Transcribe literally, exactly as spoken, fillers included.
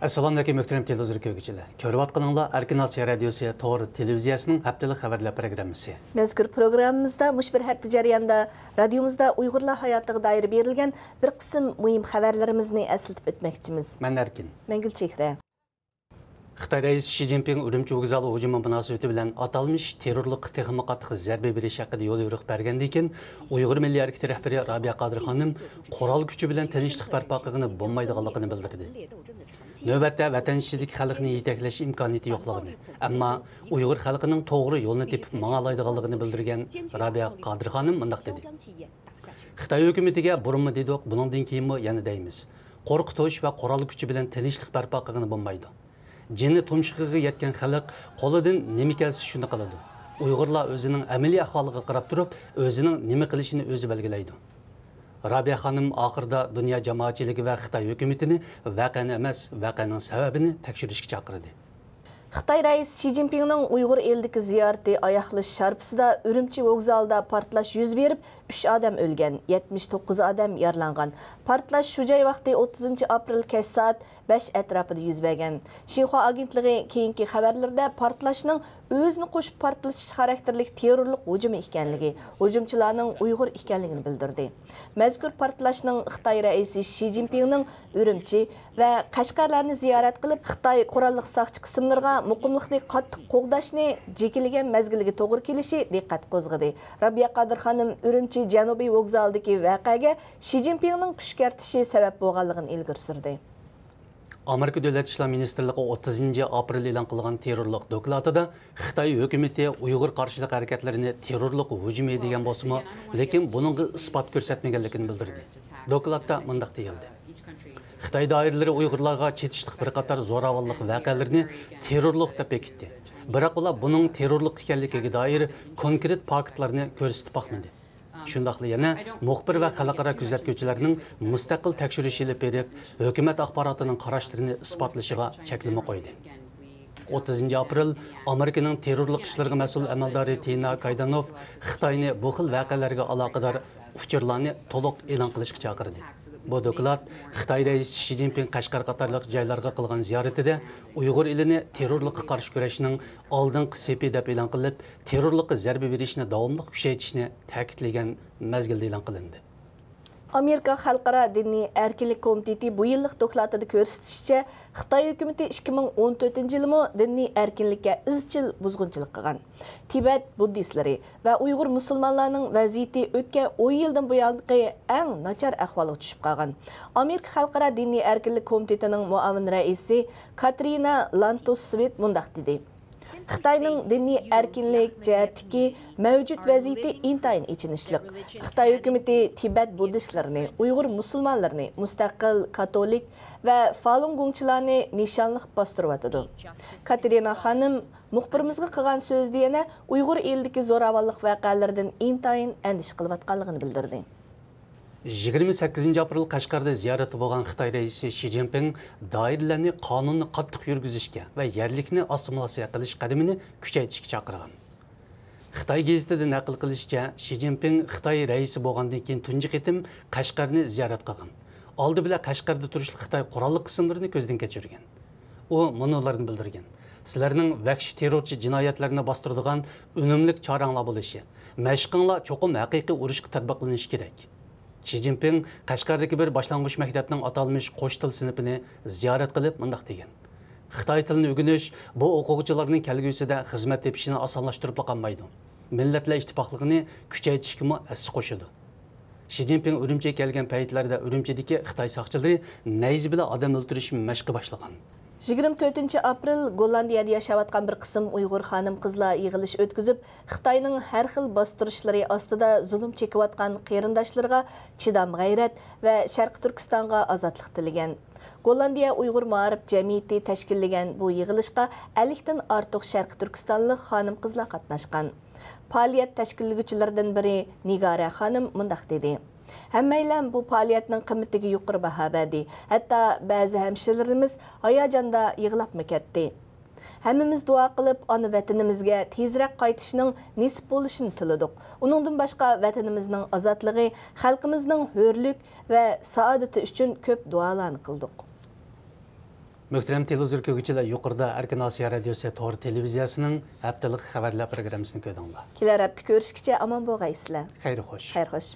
ئەسسالامۇئەلەيكۇم، مۆھتەرەم تېلېۋىزور كۆرگۈچىلەر. كۆرۈۋاتقىنىڭلار ئەركىن ئاسىيا رادىيوسى تور تېلېۋىزىيەسىنىڭ ھەپتىلىك خەۋەرلەر پروگراممىسى. مەزكۇر پروگراممىمىزدا مۇشۇ بىر ھەپتە جەريانىدا رادىيومىزدا ئۇيغۇرلار ھاياتىغا دائىر بېرىلگەن بىر قىسىم مۇھىم خەۋەرلىرىمىزنى ئەسلىتىپ ئۆتمەكچىمىز. مەن ئەركىن. مەن گۈلچېھرە. خىتاي رەئىسى شى جىنپىڭ ئۈرۈمچى ۋوگزالى ھۇجۇمى مۇناسىۋىتى بىلەن ئاتالمىش تېررورلۇققا تېخىمۇ قاتتىق زەربە بېرىش ھەققىدە يوليورۇق بەرگەندىن كېيىن، ئۇيغۇر مىللىي ھەرىكىتى رەھبىرى رابىيە قادىر خانىم قورال كۈچى بىلەن تىنچلىق بەرپا قىلغىلى بولمايدىغانلىقىنى بىلدۈردى. نۆۋەتتە ۋەتەن ئىچىدىكى خەلقنى يېتەكلەش ئىمكانىيىتى يوقلۇقىنى، ئەمما ئۇيغۇر خەلقىنىڭ توغرا يولنى تېپىپ ماڭالايدىغانلىقىنى بىلدۈرگەن رابىيە قادىر خانىم مۇنداق دېدى: خىتاي ھۆكۈمىتىگە بۇرۇنمۇ دېدۇق، بۇنىڭدىن كېيىنمۇ يەنە دەيمىز. قورقۇتۇش ۋە قورال كۈچى بىلەن تىنچلىق بەرپا قىلغىلى بولمايدۇ. جېنى تۇمشۇقىغا يەتكەن خەلق قولىدىن نېمە كەلسە شۇنى قىلىدۇ. ئۇيغۇرلار ئۆزىنىڭ ئەمەلىي ئەھۋالىغا قاراپ تۇرۇپ، ئۆزىنىڭ نېمە قىلىشىنى ئۆزى بەلگىلەيدۇ. رابىيە خانىم ئاخىرىدا دۇنيا جامائەتچىلىكى ۋە خىتاي ھۆكۈمىتىنى ۋەقەنى ئەمەس، ۋەقەنىڭ سەۋەبىنى تەكشۈرۈشكە چاقىردى. خىتاي رەئىسى شى جىنپىڭنىڭ ئۇيغۇر ئېلىدىكى زىيارىتى ئاياغلىشىش شارپىسىدا ئۈرۈمچى ۋوگزالىدا پارتلاش يۈز بېرىپ، ئۈچ ئادەم ئۆلگەن، يەتمىش توققۇز ئادەم يارىلانغان. پارتلاش شۇ جاي ۋاقتى ئوتتۇزىنچى ئاپرېل كەچ سائەت بەش ئەتراپىدا يۈز بەرگەن. شىنخۇا ئاگېنتلىقى كېيىنكى خەۋەرلىرىدە پارتلاشنىڭ ئۆزىنى قوشۇپ پارتلىتىش خاراكتېرلىك تېررورلۇق ھۇجۇمى ئىكەنلىكى، ھۇجۇمچىلارنىڭ ئۇيغۇر ئىكەنلىكىنى بىلدۈردى. مەزكۇر پارتلاشنىڭ خىتاي رەئىسى شى جىنپىڭنىڭ ئۈرۈمچى ۋە قەشقەرلەرنى زىيارەت قىلىپ، خىتاي قوراللىق ساقچى قىسىملىرىغا مۇقىملىقنى قاتتىق قوغداشنى جېكىلىگەن مەزگىلگە توغرا كېلىشى دىققەت قوزغىدى. رابىيە قادىر خانىم ئۈرۈمچى جەنۇبىي ۋوگزالىدىكى ۋەقەگە شى جىنپىڭنىڭ كۈشكەرتىشى سەۋەب بولغانلىقىنى ئىلگىرى سۈردى. ئامېرىكا دۆلەت ئىشلار مىنىستىرلىقى ئوتتۇزىنچى ئاپرېل ئېلان قىلغان تېررورلۇق دوكلاتىدا خىتاي ھۆكۈمىتى ئۇيغۇر قارشىلىق ھەرىكەتلىرىنى تېررورلۇق ھۇجۇمى دېگەن بولسىمۇ، لېكىن بۇنىڭغا ئىسپات كۆرسەتمىگەنلىكىنى بىلدۈردى. دوكلاتتا مۇنداق دېيىلدى: خىتاي دائىرىلىرى ئۇيغۇرلارغا چېتىشلىق بىر قاتار زوراۋانلىق ۋەقەلىرىنى تېررورلۇق دەپ بېكىتتى. بىراق ئۇلار بۇنىڭ تېررورلۇق ئىكەنلىكىگە دائىر كونكرېت پاكىتلارنى كۆرسىتىپ باقمىدى. شۇنداقلا يەنە مۇخبىر ۋە خەلقئارا كۆزەتكۈچىلەرنىڭ مۇستەقىل تەكشۈرۈش ئېلىپ بېرىپ، ھۆكۈمەت ئاخباراتىنىڭ قاراشلىرىنى ئىسپاتلىشىغا چەكلىمە قويدى. ئوتتۇزىنچى ئاپرېل ئامېرىكىنىڭ تېررورلۇق ئىشلىرىغا مەسئۇل ئەمەلدارى تىنا كايدانوف خىتاينى بۇ خىل ۋەقەلەرگە ئالاقىدار ئۇچۇرلارنى تولۇق ئېلان قىلىشقا چاقىردى. بۇ دوكلات خىتاي رەئىسى شى جىنپىڭ قەشقەر قاتارلىق جايلارغا قىلغان زىيارىتىدە ئۇيغۇر ئېلىنى تېررورلۇققا قارشى كۈرەشنىڭ ئالدىنقى سېپى دەپ ئېلان قىلىپ، تېررورلۇققا زەربە بېرىشنى داۋاملىق كۈچەيتىشنى تەكىتلىگەن مەزگىلدە ئېلان قىلىندى. ئامېرىكا خەلقئارا دىنىي ئەركىنلىك كومىتېتى بۇ يىللىق دوكلاتىدا كۆرسىتىشىچە، خىتاي ھۆكۈمىتى ئىككى مىڭ ئون تۆتىنچى يىلىمۇ دىنىي ئەركىنلىككە ئىزچىل بۇزغۇنچىلىق قىلغان. تىبەت بۇددىستلىرى ۋە ئۇيغۇر مۇسۇلمانلارنىڭ ۋەزىيىتى ئۆتكەن ئون يىلدىن بۇيانقى ئەڭ ناچار ئەھۋالغا چۈشۈپ قالغان. ئامېرىكا خەلقئارا دىنىي ئەركىنلىك كومىتېتىنىڭ مۇئاۋىن رەئىسى كاترىنا لانتوس سۋىت مۇنداق دېدى: خىتاينىڭ دىنىي ئەركىنلىك جەھەتتىكى مەۋجۇت ۋەزىيىتى ئىنتايىن ئېچىنىشلىق. خىتاي ھۆكۈمىتى تىبەت بۇددىستلىرىنى، ئۇيغۇر مۇسۇلمانلىرىنى، مۇستەقىل كاتولىك ۋە فالۇن گوڭچىلارنى نىشانلىق باستۇرۇۋاتىدۇ. كاتېرىنا خانىم مۇخبىرىمىزغا قىلغان سۆزىدە يەنە ئۇيغۇر ئېلىدىكى زوراۋانلىق ۋەقەلىرىدىن ئىنتايىن ئەندىشە قىلىۋاتقانلىقىنى بىلدۈردى. يىگىرمە سەككىزىنچى ئاپرېل قەشقەردە زىيارەتتە بولغان خىتاي رەئىسى شى جىنپىڭ دائىرىلەرنى قانۇننى قاتتىق يۈرگۈزۈشكە ۋە يەرلىكنى ئاسسىمىلياتسىيە قىلىش قەدىمىنى كۈچەيتىشكە چاقىرغان. خىتاي گېزىتىدە نەقىل قىلىشىچە، شى جىنپىڭ خىتاي رەئىسى بولغاندىن كېيىن تۇنجى قېتىم قەشقەرنى زىيارەت قىلغان. ئالدى بىلەن قەشقەردە تۇرۇشلۇق خىتاي قوراللىق قىسىملىرىنى كۆزدىن كەچۈرگەن. ئۇ مۇنۇلارنى بىلدۈرگەن: سىلەرنىڭ ۋەھشىي تېررورچى جىنايەتلەرنى باستۇرىدىغان ئۈنۈملۈك چارەڭلار بولۇشى، مەشىقىڭلار چوقۇم ھەقىقىي ئۇرۇشقا تەتبىقلىنىشى كېرەك. شى جىنپىڭ قەشقەردىكى بىر باشلانغۇچ مەكتەپنىڭ ئاتالمىش قوش تىل سىنىپىنى زىيارەت قىلىپ مۇنداق دېگەن: خىتاي تىلىنى ئۆگىنىش بۇ ئوقۇغۇچىلارنىڭ كەلگۈسىدە خىزمەت تېپىشىنى ئاسانلاشتۇرۇپلا قالمايدۇ، مىللەتلەر ئىتتىپاقلىقىنى كۈچەيتىشكىمۇ ھەسسە قوشىدۇ. شى جىنپىڭ ئۈرۈمچىگە كەلگەن پەيتلەردە ئۈرۈمچىدىكى خىتاي ساقچىلىرى نەيزە بىلەن ئادەم ئۆلتۈرۈش مەشقى باشلىغان. يىگىرمە تۆتىنچى ئاپرېل گوللاندىيەدە ياشاۋاتقان بىر قىسىم ئۇيغۇر خانىم-قىزلار يىغىلىش ئۆتكۈزۈپ، خىتاينىڭ ھەر خىل باستۇرۇشلىرى ئاستىدا زۇلۇم چېكىۋاتقان قېرىنداشلىرىغا چىدام-غەيرەت ۋە شەرقىي تۈركىستانغا ئازادلىق تىلىگەن. گوللاندىيە ئۇيغۇر مائارىپ جەمئىيىتى تەشكىللىگەن بۇ يىغىلىشقا ئەللىكتىن ئارتۇق شەرقىي تۈركىستانلىق خانىم-قىزلار قاتناشقان. پائالىيەت تەشكىللىگۈچىلىرىدىن بىرى نىگارە خانىم مۇنداق دېدى: ھەممەيلەن بۇ پائالىيەتنىڭ قىممىتىگە يۇقىرى باھا بەردى. ھەتتا بەزى ھەمشىرىلىرىمىز ھاياجاندا يىغلاپمۇ كەتتى. ھەممىمىز دۇئا قىلىپ، ئانا ۋەتىنىمىزگە تېزرەك قايتىشنىڭ نېسىپ بولۇشىنى تىلىدۇق. ئۇنىڭدىن باشقا، ۋەتىنىمىزنىڭ ئازادلىقى، خەلقىمىزنىڭ ھۆرلۈك ۋە سائادىتى ئۈچۈن كۆپ دۇئالارنى قىلدۇق. مۆھتەرەم تېلېۋىزور كۆرگۈچىلەر، يۇقىرىدا ئەركىن ئاسىيا رادىيوسى تور تېلېۋىزىيەسىنىڭ ھەپتىلىك خەۋەرلەر پروگراممىسىنى كۆردۈڭلار. كېلەر ھەپتە كۆرۈشكىچە ئامان بولغايسىلەر. خەير خوش. خەير خوش.